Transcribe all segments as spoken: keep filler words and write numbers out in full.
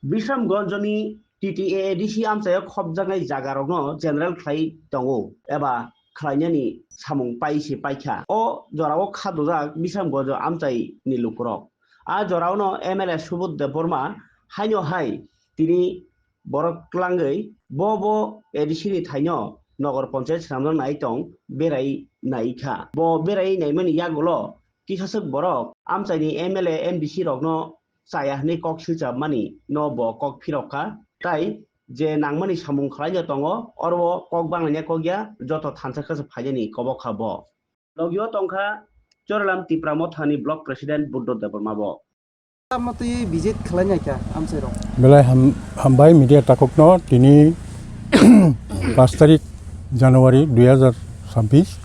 Bisramganjni T T A A D C amchaio khopjaknai jagarokno general khlai tongo eba khlainani samung pai se paikha. O jorao kha dujak Bisramganj amchaini lukurok. A joraono M L A Subodh Debbarma haino hai tini borok tlangwi bo bo A D C ni thaino Nagar Panchayat swnamna nai tong berai nai kha. Bo berai naimani yagulo kisaswk borok amchaini M L A, M D C rokno chaya hwnwi kok silchabmani no bo kok phirok kha, tai je nangmani samung khlaina tongo, oro o kok banglaina kok ya, joto thansa khe se phainani kobok kha bo. Logio tong kha Chorilam Tipra Mothani Block President Buddho Debbarma bo. Tamo twi visit khlai nai kha amchai rok. Belai ham-, hambai media takhukno tini paanch tarik January dui hazar sabbish.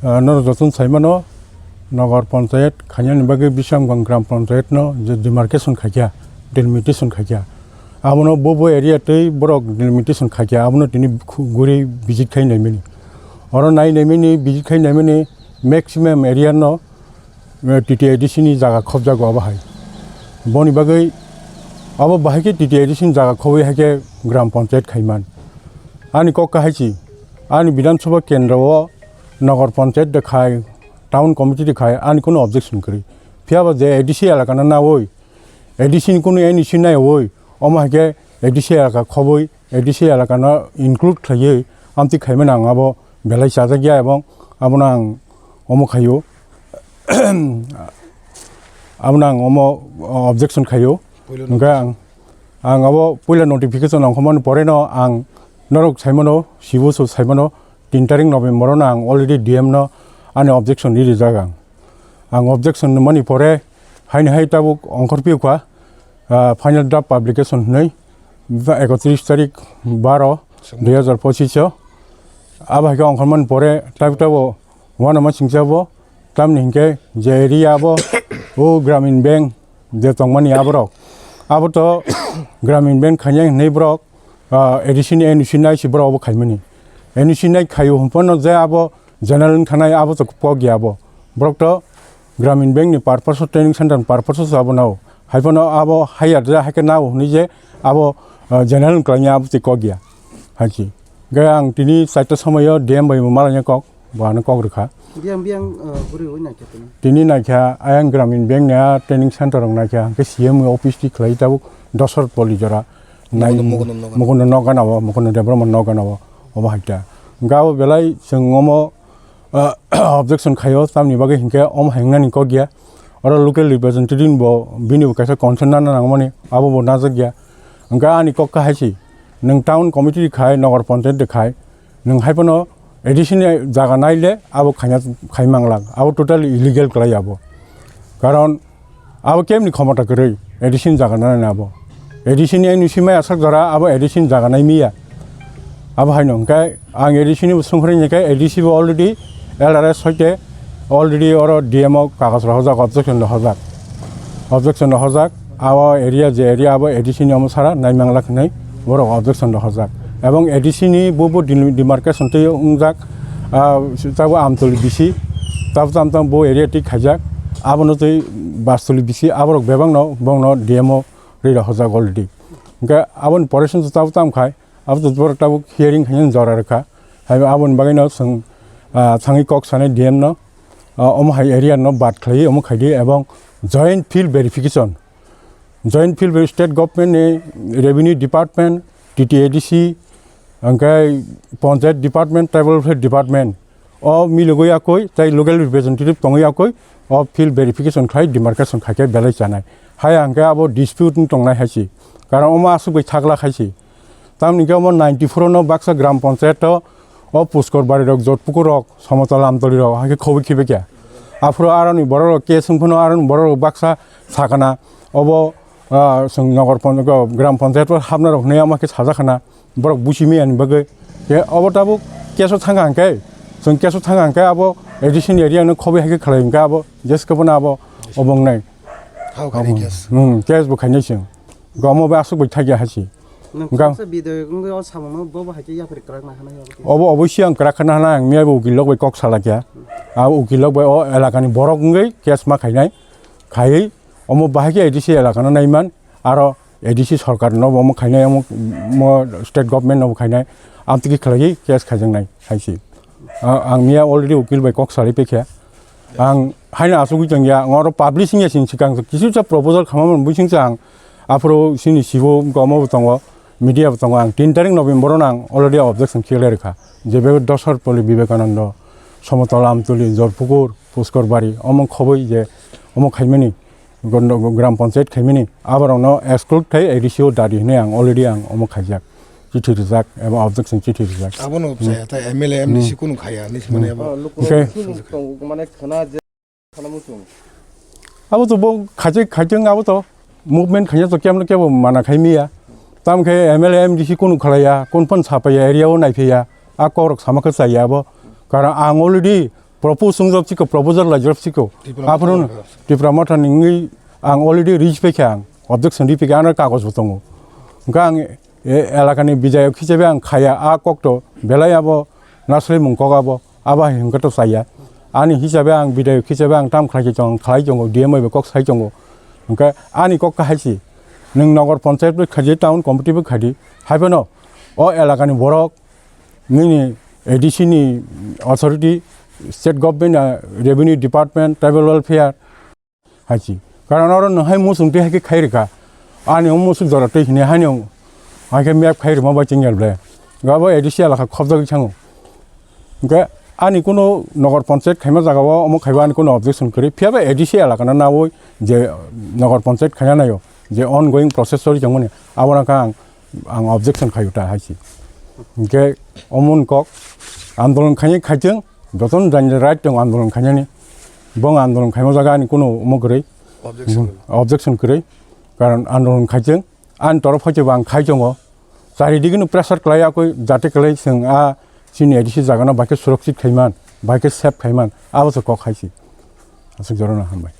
Ah, norok jotono saimano, Nagar Panchayat khainani bagwi Bisramganj Gram Panchayat no je demarcation khaikha, delimitation khaikha, abono bo bo area twi borok delimitation khaikha, abono tini khu-, guri visit khai naimani. Oro nai naimani, visit khai naimani maximum area no, eh, T T A D C ni jaga khobjago abo hai. Boni bagwi abo bahai khe T T A D C ni jaga khobwi hai khe Gram Panchayat khaiman. Ani kok kahai si, ani Bidhan Sabha kendro o Nagar Panchayat de khai, Town Committee de khai, ani kunu objection kwrwi. Phiya ba je A D C elaka no nawi, A D C ni kunu N O C naiwi, omo hai khe A D C elaka khobwi, A D C elaka no include khlaiwi amtwi khaimani ang abo belai chajak ya, ebong abono ang omo khaio, abono ang omo objection khaio. Puila hwnkhe ang, ang abo puila notification ongkhormani pore no ang norok saimano, sibo so saimano, tin tarik November no ang already D M no ani objection ni rijak ang. Ang objection nungmani pore haini hai tabuk ongkhor piyokha, ah, final draft publication hwnwi ekotris tarik baro dui hazar pochish o. Abo hai khe ongkhormani pore tabuk tabuk uanama singsa bo, tamni hinkhe je area bo o Gramin Bank je tongmani aborok, abo to Gramin Bank khainai hwnwi borok, ah, A D C ni N O C nai si borok abo khaimani. N O C nai khaio hwnphano je abo general wng thanai abo to kok ya abo. Borok to Gramin Bank ni purpose o, training center ni purpose o abo nao. Hai phano abo hire ja hai khe nao hwnwi je abo, ah, general wng kwlangya abo twi kok ya. Hai se. Hwnkhe ang tini chaita somoio D M bai bo malaina kok, bo ano kok rwkha. Biyang, biyang, ah, bwrwi oi naikhe tini? Tini naikha ayang Gramin Bank ni a training center rok naikha, hwnkhe C M office twi khlai tabuk Dosor Poli jora. Nai Mukundu, Mukundu nok gana o, Mukundu Debbarma nok gana o, obo hai ta. Hwnkhe abo belai chwng omo, ah, objection khaio, tamni bagwi hinkhe omo hai wngnani kok ya. Oro local representative bo bini bo kaisa concern nana nangmani, abo bo najak ya. Hwnkhe ani kok kahai si, nwng town committee de khai, Nagar Panchayat de khai, nwng hai phano A D C ni jaga nai le abo khaina, khai manglak, abo totally illegal kwlai abo. Karon abo kemni khomota kwrwi A D C ni jaga nai abo. A D C ni N O C mai asak jora abo A D C ni jaga nai miya. Abo haino hwnkhe ang A D C ni bo songkhorwi hwnkhe A D C bo already L R S hoite already oro D M o kagoj rohorjak, objection rohorjak. Objection rohorjak, abo area je area abo A D C ni omo sara naimanglak hinwi borok objection rohorjak. Ebong A D C ni bo bo dim-, demarcation twi wngjak, ah, tabo Amtoli B C, tabo tam tam bo area twi khaijak, abono twi Bastoli B C aborok bebakno bongno D M o rwi rohorjak already. Hwnkhe aboni pore song tabo tam khai, abo to borok tabuk hearing khainani jora rwkha. Hai aboni bagwino chwng, ah, thangwi kok sanai D M no, ah, omo hai area no bad khlaiwi omo khaidi, ebong joint field verification, joint field ver-, state government ni revenue department, T T A D C, hwnkhe panchayat department, tribal welfare department, o milogwi yakwi tei local representative tongwi yakwi o field verification khlai demarcation khaikhe belai chanai. Hai hwnkhe abo dispute wng tongnai hai se. Karon omo aswk bai thakla khai se. Tamni hwnkhe omo ninety four no baksa gram panchayat o, o Puskor Bari rok, Jotpukur rok, Somotol Amtoli rok, hai khe khobwi khibi khe. Aphuru aroni borok rok case wng phano aroni borok rok baksa sakana. Obo, ah, chwng Nagar pon-, gram panchayat o hapna rok hinwi ama khe sajak khana. Borok busi miyani bagwi. Khe obo tabuk case o thang kha hwnkhe, chwng case o thang kha hwnkhe abo A D C ni area no khobwi hai khe khlai hwnkhe abo jeske bono abo obo wngnai. Hao khainai case. Hmm, case bo khainai chwng. Gomo bai aswk bai thakya hai se. Nang Gam- kisa video wngwi o samungno bo bo hai khe yapri kwrak na hwnwi abo khe. Obo obo siyang kwrak khana hwnwi ang miya bo ukil lok bai kok salakya. A ukil lok bai o elaka ni borok wngwi case ma khainai. Khaiwi omo bahai khe A D C elaka no naiman. Aro A D C sorkar no bo omo khainai, omo, mo state government no bo khainai, amtwi khe khlaiwi case khaijaknai hai se. A-, ang miya already ukil bai kok salai paikha. Ang haino asugwi tongya, ang oro publishing ya sini swkang kisa proposal khamamani bisingsa ang aphuru sini sibo wngkha, omo bo tongo, media bo tongo, ang tin tarik November no ang already objection khe lai rwkha. Je be Dosar Poli, Vivekananda, Somotol, Amtuli, Jorpukur, Puskor Bari, omo khoboi je omo khaimani, Gondo-, gram panchayat khaimani, aborokno exclude khai A D C o dadi hinwi ang already ang omo khaijak, chithi rijak eba objection chithi rijak. Abono Hmm. chaya ta M L A, Hmm. M D C kunu khaya, ni Hmm. mane abo. Hwnkhe Chini tong-, mane khna je khna muchung. Abo to bo khaijak, khaijak abo to movement khaijak to kemno kebo mana khai miya. Tam khe M L A, M D C kunu khalaiya, kun phan sapaiya, area o naiphiya, a kokrok sama khe chaya abo. Karon ang already propose wngjak chiko, proposal laijak chiko. Tipra Aphuru Motha. Tipra Motha ni wngwi ang already reach paikha ang, objection ri paikha, ano kagoj bo tongo. Hwnkhe ang e elakani bidayok hisabe ang khaya, a kokto belai abo naslimung kok abo, abo hai hwnkhe to chaya. Ani hisabe ang bidayok hisabe ang tam khlai tongo, khlai tongo, D M bai bo kok sai tongo. Hwnkhe ani kok kahai si, nwng Nogor Panchayat bo khaidi, town committee bo khaidi, haiphano o elakani borok nini A D C ni authority, state government, ah, revenue department, tribal welfare hai si. Karon oro nwng hai muchung twi hai khe khai rwkha. Ani o muchung jora twi hini haino hai khe map khai rwma bai chwng ya le. Abo A D C elaka khobjagwi thango. Hwnkhe ani kuno Nogor Panchayat khaima jagao omo khaiba ani kuno objection kwrwi. Phiyaba A D C elakano naui je Nogor Panchayat khaina naio, je ongoing process choli tongmani, abo rokha ang ang objection khaio ta hai se. Hwnkhe omo wng kok andolon khainai khaitwng, jotono jani right tongo andolon khainani. Bo wng andolon khaima jaga ani kuno omo kwrwi, Objection. Objection kwrwi. Karon andolon khaitwng, ani torof hoite bo ang khai tongo. Charidigino pressure khlai yakwi jate kwlai chwng a chini A D C jagano bai khe surakshit khaiman, bai khe safe khaiman, abo se kok hai se. Aswk jorano hambai.